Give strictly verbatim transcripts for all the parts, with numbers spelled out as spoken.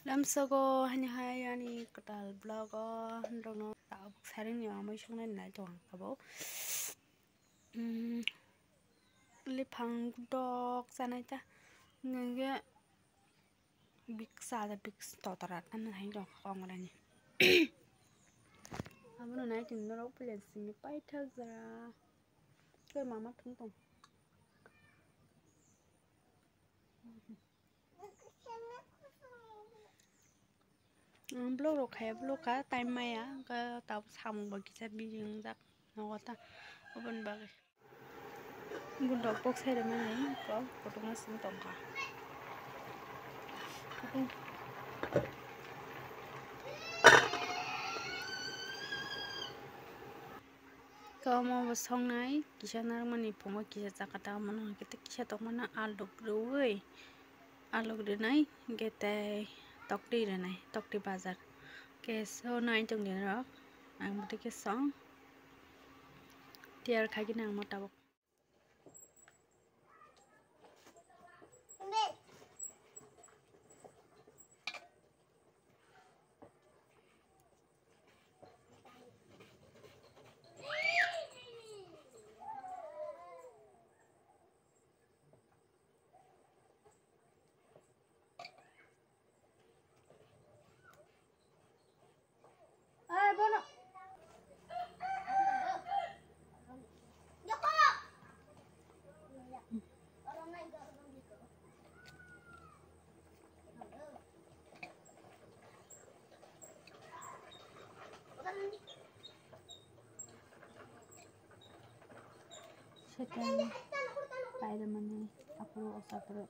Tamsogo hani hai ani kwtal vlog o norokno tabuk sarini amai songnai nai tong ang tabuk. Mm, liphang dok chanai ta nge biksa da biks totora tani hai dok kongrani. Abono nai tong norok pule sini paithak jora. Koi mama thung tong. Ang vlog rok khai vlog kha time maya, hwnkhe tabuk samung bo kisa busy wngjak nogo ta, oboni bagwi. Gundok bok sai rwmani kok kutung aswk tongkha. Kutung. Khe omo bo songnai kisa narwkmani phungo kisa chakata omo no hwnkhe tei kisa tongmano aluk rwui, aluk rwnai hwnkhe tei toktwi rwnai, toktwi bazar. Khe so nai tongdi norok, ang bo tei khe song tiyar khaikhe nang mo tabuk. Setan paidamani aphuru osa phuru.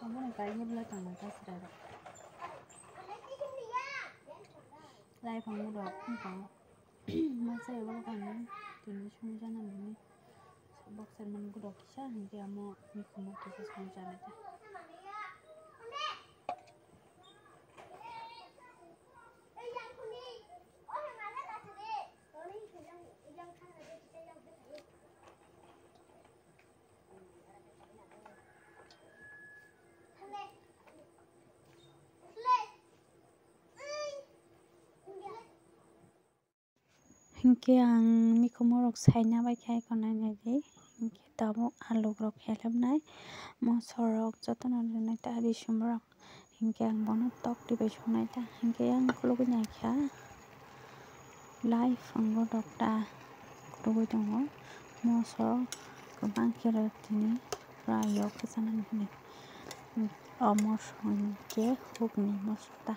Obono kaisa belai tongmani ta chwrairok. Laiphang rok wngkha. Masa ebo kani tini songwi jana nini. Boxer mani guro kisa hinkhe amo mikhumo kisa songwi jana ta. Hinkhe ang mikhumu rok saina bai khe aiko nainai di. Hinkhe tabuk aluk rok helep nai, mosor rok jotono rinai ta risum rok. Hinkhe ang bono tok twi bai songnai ta. Hinkhe yang khulugwi naikha. Live ang bono ta khulugwi tongo. Moso kwbang khe rw tini pura yok kwchangma hinwi. O moso hinkhe hukni moso ta.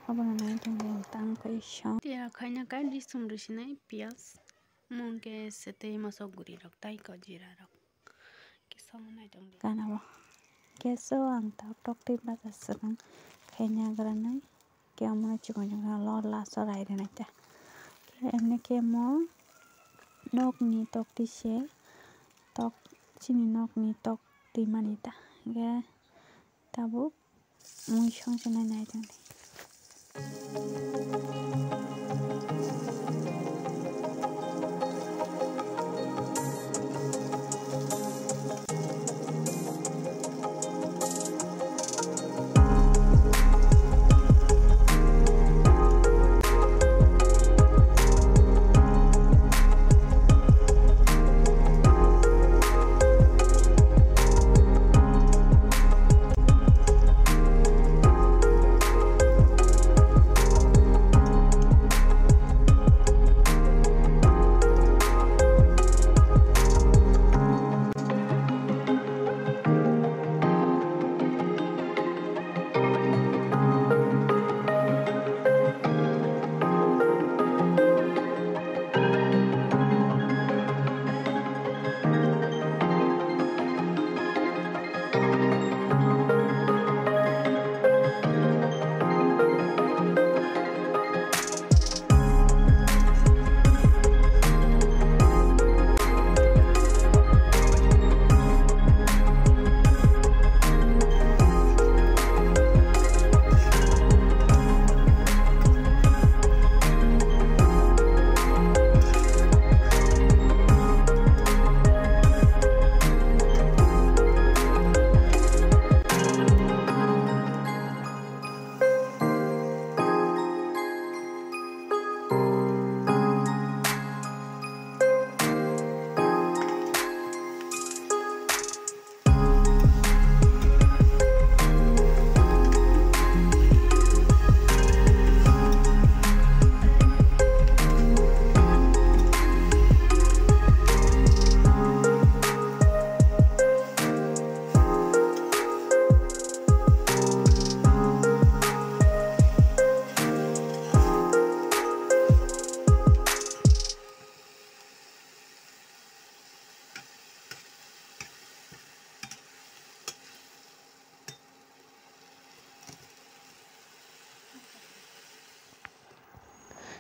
Obono nai tongwi ang tang khe song. Tei khaina khe risum risinai piyaj. Mungke se tei moso guri rok tai ko jira rok. Kisa mo nai tong di. Gana bo. Keso ang tok tok twi baja swkang khaina granai. Khe omo chikon chikon lo last o rai rwnai ta. Khe emni khe mo nokni tok twi se tok chini nokni tok twi mani ta. Khe tabuk mui song se nai nai tong di.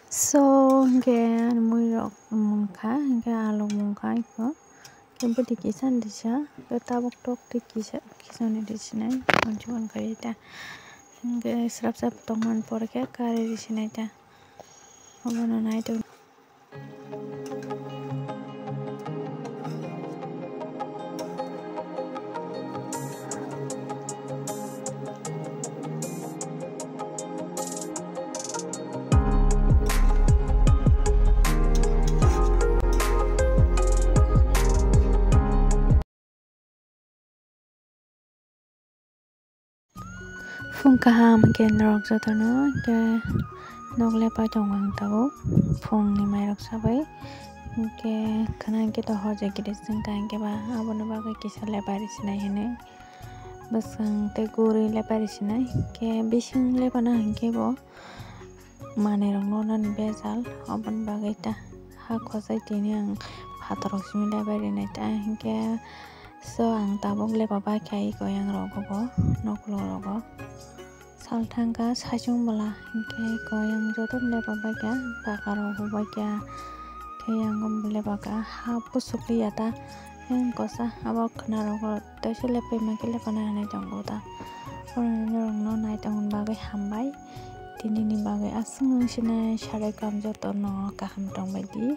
So, hingke ani mui rok mungkha, hingke alu mungkha iko. Hingke bwtwi kisa ni risa, hingke tabuk tok twi kisa, kisa ni risinai, manchu mankha ita. Hingke srap srap tongmani pore khe kari risinai ta. Obono nai tong. Phung kaham hingke norok jotono hingke nok lepai tongo ang tabuk phungni mairok sabai hingke khna hingke to hor jai giri singkha hingke ba aboni bagwi kisa lepai risinai hinui bwswng tei guri lepai risinai hingke bising lepana hingke bo manui rok no nani bejal, oboni bagwi ta ha khosai tini ang phatar rok simi lepai rinai ta, hinkhe so ang tabuk lepa bai kha iko yang rogo bo, noklo rogo. Sal thangkha saichung bwla, hinkhe iko yang joto lepa bai kha, paka rok bo bai kha, khe yang lepa kha ha pusuk ya ta, yang kosa abo khna rogo. Tei se lepai ma khe lepa nai hinui tongo ta. Oro norok no nai tongmani bagwi hambai. Tini ni bagwi aswk wng sinai sarai kam joto no kaham tong bai di.